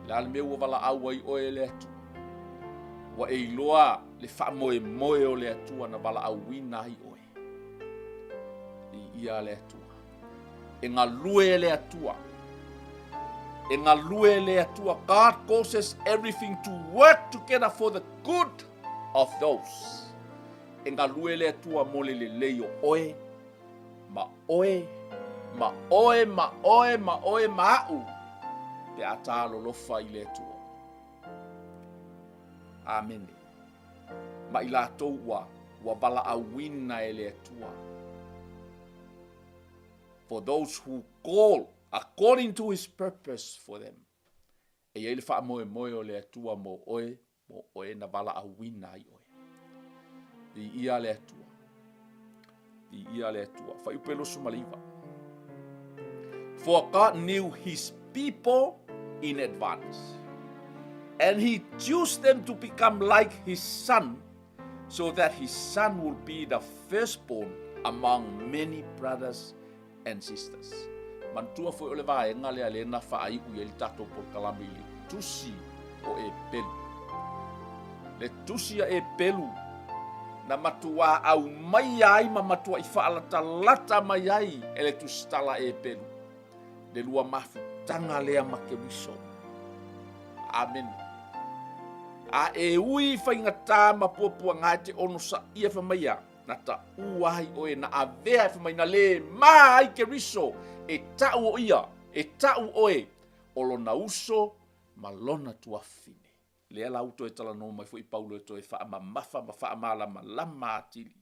Le a le mea ua valaau ai oe e le Atua. Ua e iloa le faamoemoe o le Atua na valaauina ai oe. Viia le Atua. E galue e le Atua. E galue e le Atua. God causes everything to work together for the good of those. E galue le Atua mo le lelei o oe, ma oe, ma oe, ma oe, ma oe, ma a'u, pe a tālolofa i le Atua. Amene. Ma i latou ua, ua valaauina e le Atua. For those who call according to his purpose for them. E i ai le faamoemoe o le Atua mo oe, mo oe na valaauina ai oe. Viia le Atua. Viia le Atua. Fuaiupu 29. For God knew his people in advance, and he chose them to become like his son, so that his son will be the firstborn among many brothers and sisters. Manatua foi o le vaega lea lea na faaiu i ai le tatou polokalame i le tusi o Epelu. Le tusi a Epelu na matuā aumaia ai ma matuaʻi faalatalata mai ai e le tusitala a Epelu le lua mafutaga lea ma Keriso. Amene. A e ui i faigata ma puapuaga e te onosaia fai mai a, Na taʻu ai oe, na avea e fai mai, na lē mā ai Keriso, e taʻu o ia, e taʻu oe, o lona uso ma lona tuafafine. Lea la ua toe talanoa mai foi Paulo e toe faamamafa ma faamalamalama atili.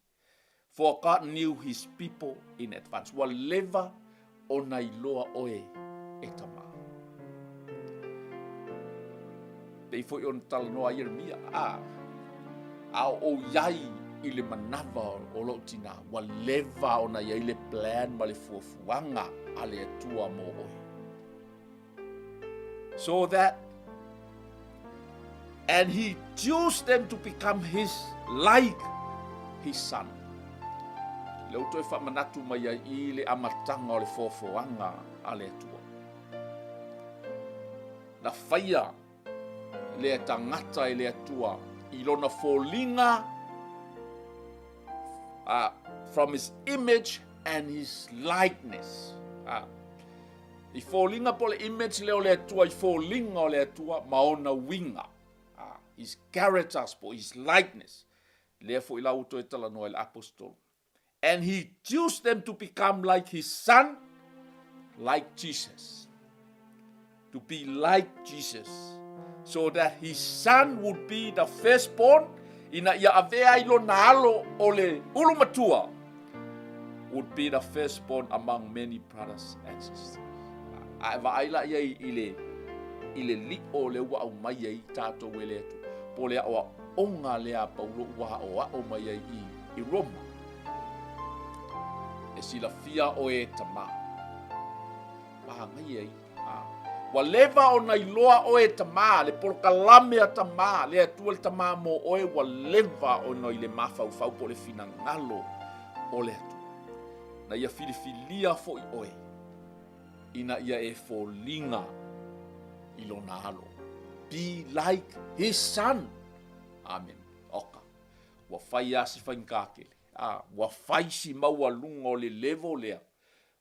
For God knew his people in advance. Ua leva ona iloa oe e Tama. Pei foi ona talanoa a Ieremia, a, a o ou iai i le manava o lou tinā, ua leva ona i ai le plan ma le fuafuaga a le Atua mo oe. So that and he chose them to become his like his son. Lea ua toe faamanatu mai ai i le amataga o le foafoaga a le Atua. Na faia lea tagata e le Atua i lona foliga from his image and his likeness. I foliga po o le image lea o le Atua i foliga o le Atua ma ona uiga. His characters po his likeness. Lea foi la ua toe talanoa i le aposetolo. And he chose them to become like his son, like Jesus. To be like Jesus. So that his son would be the firstborn, ina ia avea ai lona alo o le ulu matua, would be the firstborn among many brothers and sisters. A e vaai la ia i le, i le liʻo lea ua aumai ai tatou e le Atua, po o le aoaoga lea a Paulo ua aʻoaʻo mai ai i, i Roma. E silafia oe e Tamā. Māngai ai. A, ua leva ona iloa oe e Tamā, le polokalame a Tamā, le Atua le Tamā mo oe, ua leva ona i le mafaufau po o le finagalo o le Atua. Na ia filifilia foi oe ina ia e foliga i lona alo. Be like his son. Amen. Oka. Ua fai a si faigata tele. A, ua fai si maualuga o le level lea.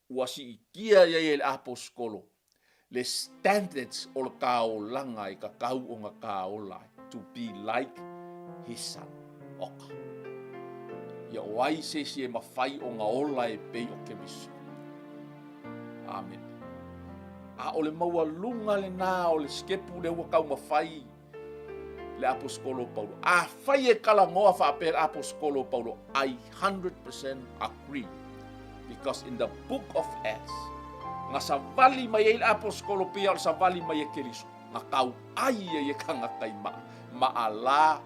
Ua siitia i ai e le aposetolo le standards o le kaolaga e tatau ona kaola ai, to be like his son. Oka. Ia o ai se isi e mawhai ona ola e pei o Keriso. Amen. A o le maualuga lena o le sikepu lea ua taumafai le aposetolo o Paulo. Afai e talanoa faapea le aposetolo o Paulo, I 100% agree. Because in the book of Acts, na savali mai ai le aposetolo pei o le savali mai e Keriso, na tauai ai e tagata i ma, maala,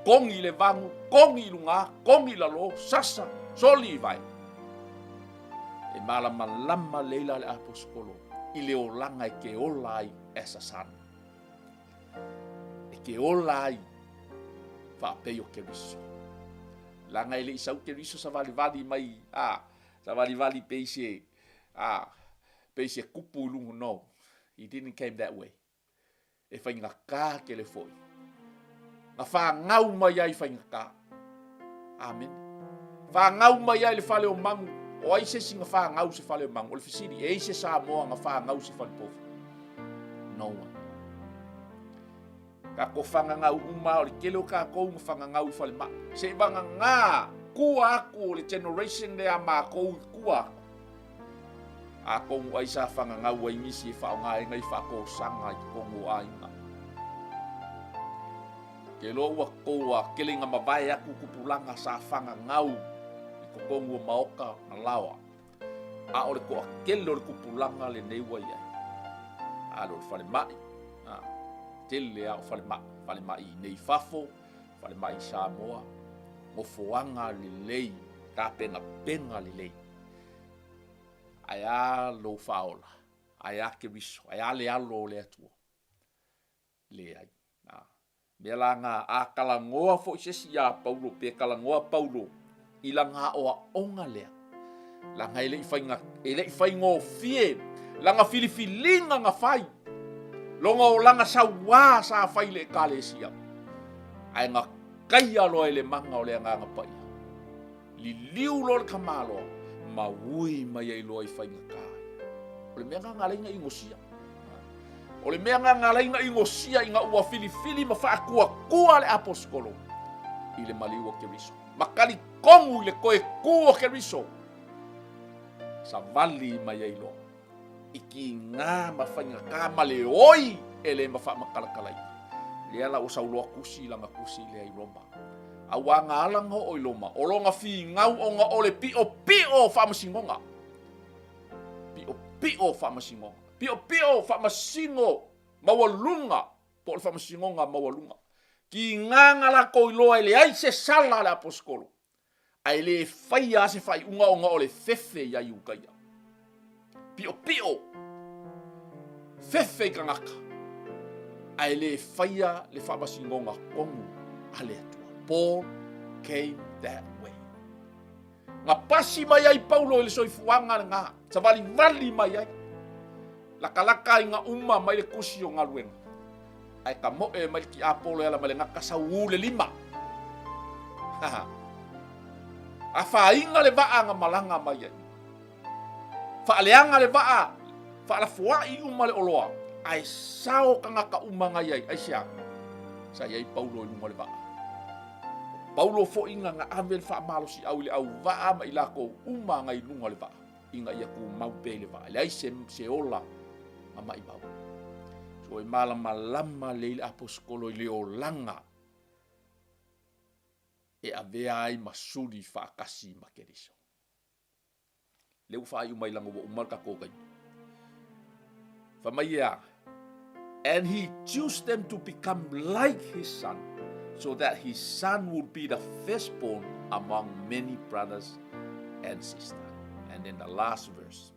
kogi i le vagu, kogi i luga, kogi i lalo, sasa, soli i vae. E malamalama lelei la le aposetolo i le olaga e ke ola ai as a son. te ola ai faapei o Keriso. Leaga e le i sau Keriso savalivali mai, a, savalivali pei se, a, pei se kupu i luga, no, he didn't came that way. E faigata tele foi. Na fanau mai ai faigata. Amene. Fanau mai ai le fale o manu. O ai se isi na fanau se fale o manu? O le fesili, e i se Samoa na fanau se fale povi? No one. Tatou fagagau uma o le tele o tatou na fagagau i falemai. Se i vagana tua atu o le generation lea a matou i tua atu. Atonu ai sa fagagau ai nisi e faaaoga ai nai faatosaga i totonu o aiga. Ke iloa ua tou a tele ina mavae atu tupulaga sa fagagau i totonu o maota na laoa. A o le toatele o le tupulaga lenei ua i ai. A o le falemai, a, tele lava o falemai, falemai i inei i fafo, falemai i Samoa, nofoaga lelei, tapenapena lelei. Ae a lou faaola? Ae a Keriso? Ae a le alo o le Atua? Leai. A mea la na, a talanoa foi se isi iā Paulo, pe talanoa Paulo i lana aoaoga lea, leaga e le i faiga, e le i faigofie lana filifiliga na fai, lona olaga sauā sa fai i le Ekalesia, ae na taia loa e le mana o le Agaga Paia. Liliu loa le tamaloa ma ui mai ai loa i faigata ia. O le mea lena na ala ai ona inosia. O le mea lena na ala ai ona inosia ina ua filifili ma faatuatua le aposetolo i le maliu o Keriso. Ma talitonu i le toe tu o Keriso, savali mai ai loa i tiga ma faigata ma le oi e le ma faamatalatalaina. Lea la ua sau loa tusi lana tusi lea i Roma. Auā na ala na oo i Roma, o lona finau ona o le piʻopiʻo o faamasinoga. Piʻopiʻo o faamasinoga. Piʻopiʻo o faamasino maualuga, po o le faamasinoga maualuga. Tiga na latou iloa e leai se sala a le aposetolo. Ae le faia lava se faaiuga ona o le fefe iā Iukaia. Piʻopiʻo, fefe i tagata, ae le faia le faamasinoga tonu a le Atua. Paul came that way. Na pasi mai ai Paulo i le soifuaga lena, savalivali mai ai. Lakalaka ai na uma mai le tusi o galuega, ae tamoe mai le tiapolo e ala mai le gata sauū le lima. Afaina le vaa na malaga mai ai. Faaleaga le vaa, faalafoai uma le oloa, ae sao tagata uma na i ai. Aisea? Sa i ai Paulo i luga o le vaa. O Paulo foi na na ave le faamalosiau i le auvaa ma i latou uma na i luga o le vaa. ina ia tumau pea i le vaa. E leai se, se ola na maimau. So e malamalama lelei le aposetolo i le olaga e avea ai ma suli faatasi ma Keriso. Lea ua faaiu mai leaga ua uma le tatou taimi. Fai mai e a? And he chose them to become like his son, so that his son would be the firstborn among many brothers and sisters. And then the last verse.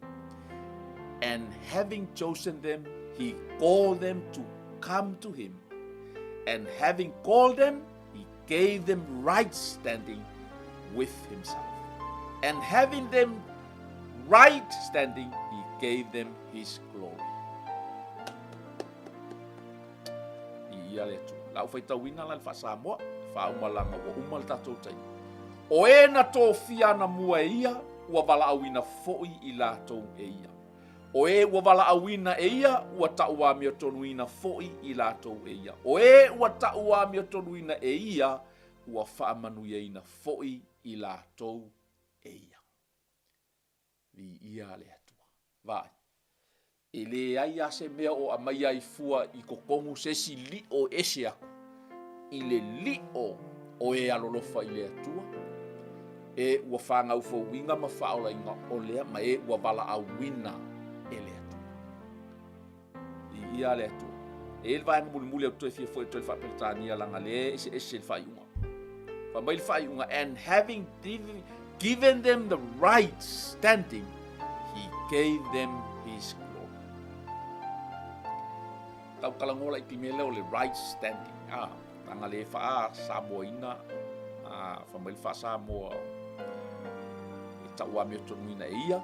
And having chosen them, he called them to come to him. And having called them, he gave them right standing with himself. And having them right standing, he gave them his glory. I ia le Atua. La u faitauina la le faa-Samoa, faauma laga ua uma le tatou taimi. O e na tofia anamua e ia, ua valaauina foi i latou e ia. O e ua valaauina e ia, ua tauamiotonuina foi i latou e ia. O e ua tauamiotonuina e ia, ua faamanuiaina foi i latou e ia. Viia le Atua. Vaai, e leai lava se mea o aumaia ai fua i totonu se isi lio e ese atu i le lio o e alolofa i le Atua, e ua fanau fouina ma faaolaina o lea, ma e ua valaauina e le Atua. Viia le Atua. E i ai le vaega mulimuli ou te toe fia foi atu ai i le Faa-Peretania leaga lea e eseese le faaiuga. Fai mai le faaiuga, and having given them the right standing, he gave them his glory. Tau talanoa laiti mea lea o le right standing. Ah, leaga le faa-Samoaina, ah, fai mai le faa-Samoa e tau amiotonuina e ia,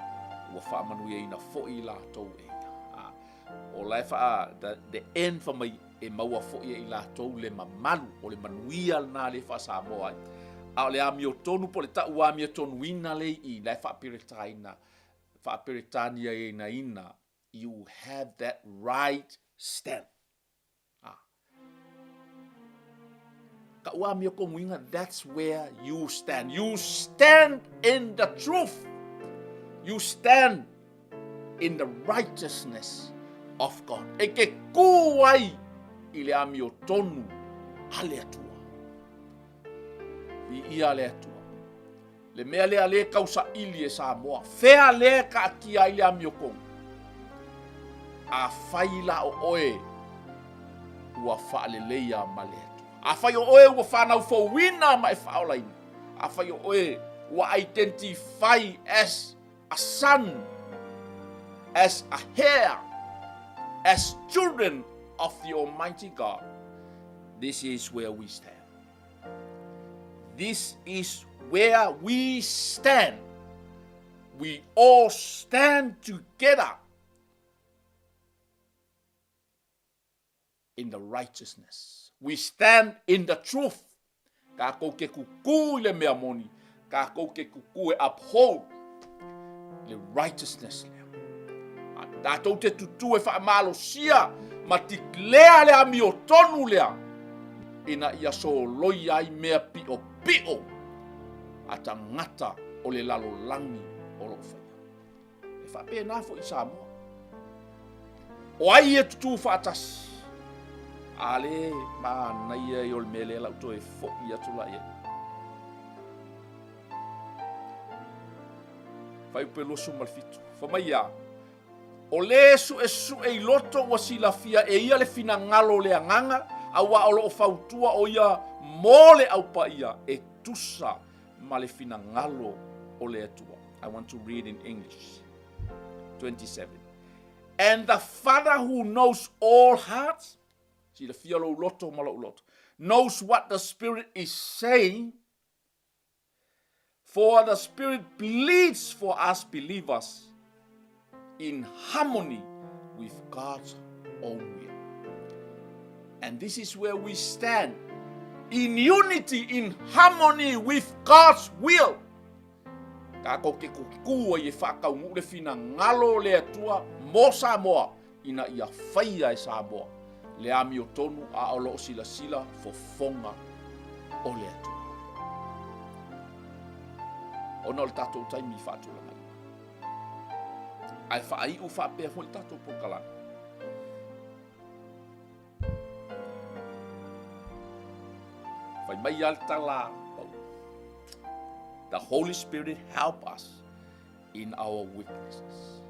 ua faamanuiaina foi i latou e ia. Ah, o la e faa, the, the end fai mai e maua foi e i latou le mamalu, o le manuia lena lea e faa-Samoa ai. A o le amiotonu po o le tau amiotonuina lea i i, la e faa-Peretania, faa-Peretaniaina You have that right stand. Ah. Ka'u amiotonuina, that's where you stand. You stand in the truth. You stand in the righteousness of God. E ke kū ai i le amiotonu a le Atua. Viia le Atua. Le mea lea lea e tausaili e Samoa, fea lea e taatia ai le amiotonu? Afai la o oe ua faaleleia ma le Atua. Afai o oe ua fanau fouina ma e faaolaina. Afai o oe ua identify as a son, as a heir, as children of the Almighty God, this is where we stand. This is where we stand. We all stand together in the righteousness. We stand in the truth. Kākou ke kukū i le mea moni. Kākou ke kukū e uphold le righteousness lea. A tātou te tutū e whaamalosia ma declare le amiotonu lea ina ia soloi ai mea pio pio a tagata o le lalolagi o loo faia. E faapena foi i Samoa. O ai e tutū faatasi? A le manaia i o le mea lea lau toe foi atu la i ai. Fuaiupu 27. Fai mai ia, O le suesue i loto ua silafia e ia le finagalo o le Agaga, auā o lo o fautua o ia mo le Au Paia e tusa ma le finagalo o le Atua. I want to read in English. 27. And the Father who knows all hearts, silafia lou loto ma lou loto, knows what the Spirit is saying, For the Spirit pleads for us believers in harmony with God's own will. And this is where we stand in unity, in harmony with God's will. Kākou ke kukū ai e whaakaunuu le finagalo o le Atua mo Samoa ina ia faia e Samoa le amiotonu a o lo o silasila fofoga o le Atua. Ona o le tatou taimi i faatulagaina. Ae faaiu faapea foi le tatou polokalame. Fai mai a le tala The Holy Spirit help us in our weaknesses.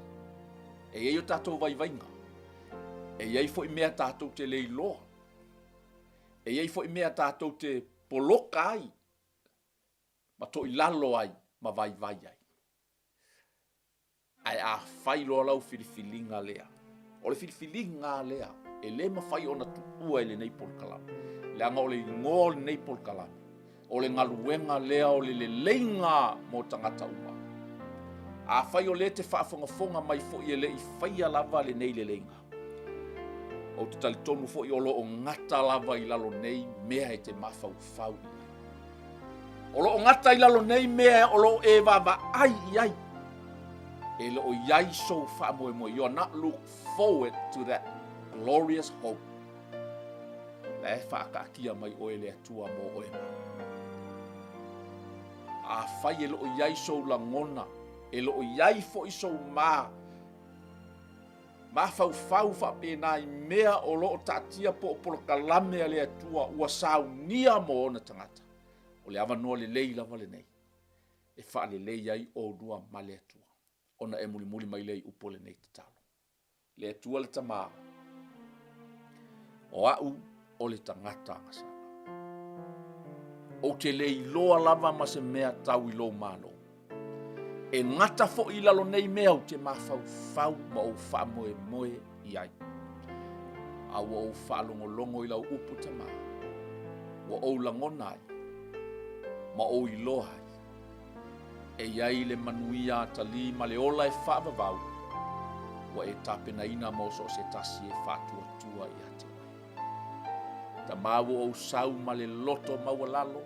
E i ai o tatou vaivaiga. E i ai foi mea tatou te le iloa. E i ai foi mea tatou te poloka ai, ma toilalo ai, ma vaivai ai. Ae afai loa lau filifiliga lea, o le filifiliga lea e le mafai ona tuua i lenei polokalame, leaga o le igoa o lenei polokalame, O le galuega lea o le leleiga mo tagata uma. Afai o lea e te faafogafoga mai foi e le i faia lava lenei leleiga, ou te talitonu foi o lo o gata lava i lalo nei mea e te mafaufau i ai. O lo o gata i lalo nei mea o lo o e vaavaai i ai. E le o i ai sou faamoemoe. You are not look forward to that glorious hope. La e faakaatia mai oe le Atua mo oe ma. Afai e loo i ai sou lagona, e loo i ai foi sou ma, mafaufau faapena i mea o loo taatia po o polokalame a le Atua ua saunia mo ona tagata, o le avanoa lelei lava lenei e faalelei ai oulua ma le Atua, ona e mulimuli mai lea i upu o lenei tatalo. Le Atua le Tama, o a'u o le tagata agasala. Ou te le iloa lava ma se mea tau i lou malo. E gata foi i lalo nei mea ou te mafaufau ma ou faamoemoe i ai. A ua ou faalogologo i lau upu Tama, ua ou lagona ai ma ou iloa ai, e i ai le manuia atalii ma le ola e faavavau ua e tapenaina mo so o se tasi e faatuatua ia te oe. Tama ua ou sau ma le loto maualalo,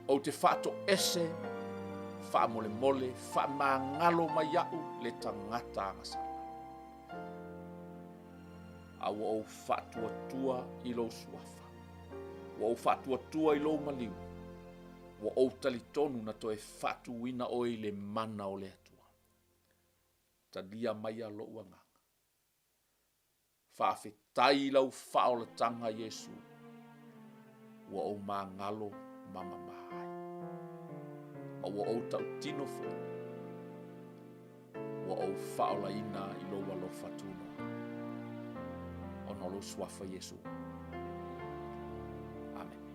ou te faatoese, faamolemole, faamagalo mai iaʻu le tagata agasala. A ua ou faatuatua i lou suafa, ua ou faatuatua i lou maliu, ua ou talitonu na toe faatuina oe i le mana o le Atua. Talia maia lou agaga. Faafetai i lau faaolataga Iesu, ua ou magalo ma mama ai, ma ua ou tautino foi, ua ou faaolaina i lou alofa tunoa, ona o lou suafa Iesu. Amene.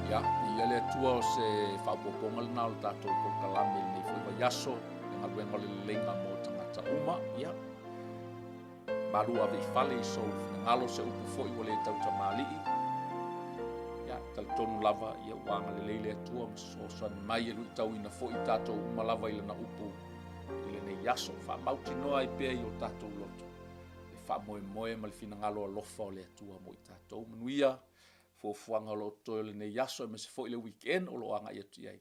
Ia, viia le Atua o se faaopoopoga lena o le tatou polokalame i lenei foi vaiaso, le galuega o le leleiga mo tagata uma. Ia, malu ave i fale i sou finagalo se upu foi ua le tautamalii. Ia, talitonu lava, ia ua agalelei le Atua ma fesoasoani mai e luitauina foi i tatou uma lava i lana upu i lenei aso. Faamautinoa ai pea i o tatou loto le faamoemoe ma le finagalo alofa o le Atua mo i tatou. Manuia fuafuaga o lo o totoe o lenei aso aemaise foi le weekend o lo o agai atu i ai.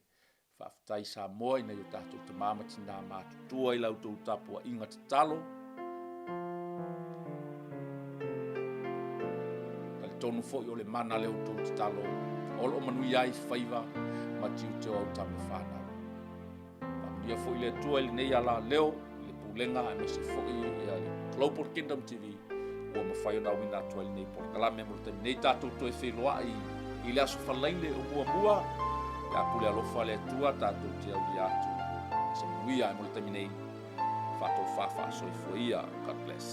Faafetai Samoa i nai o tatou tama ma tina matutua i la outou tapuaiga tatalo. Talitonu foi o le mana lea o outou tatalo o lo o manuia ai faiva ma tiute o au tama fanau. Faamanuia foi le Atua i lenei alaleo i le pulega aemaise foi ia le Global Kingdom TV ua mafai ona auina atu ai lenei polokalame mo le taimi nei tatou toe feiloai i le aso Faraile o muamua pe a pule alofa le Atua tatou te aulia atu se manuia mo le taimi nei faatofa faasoifua ia God bless.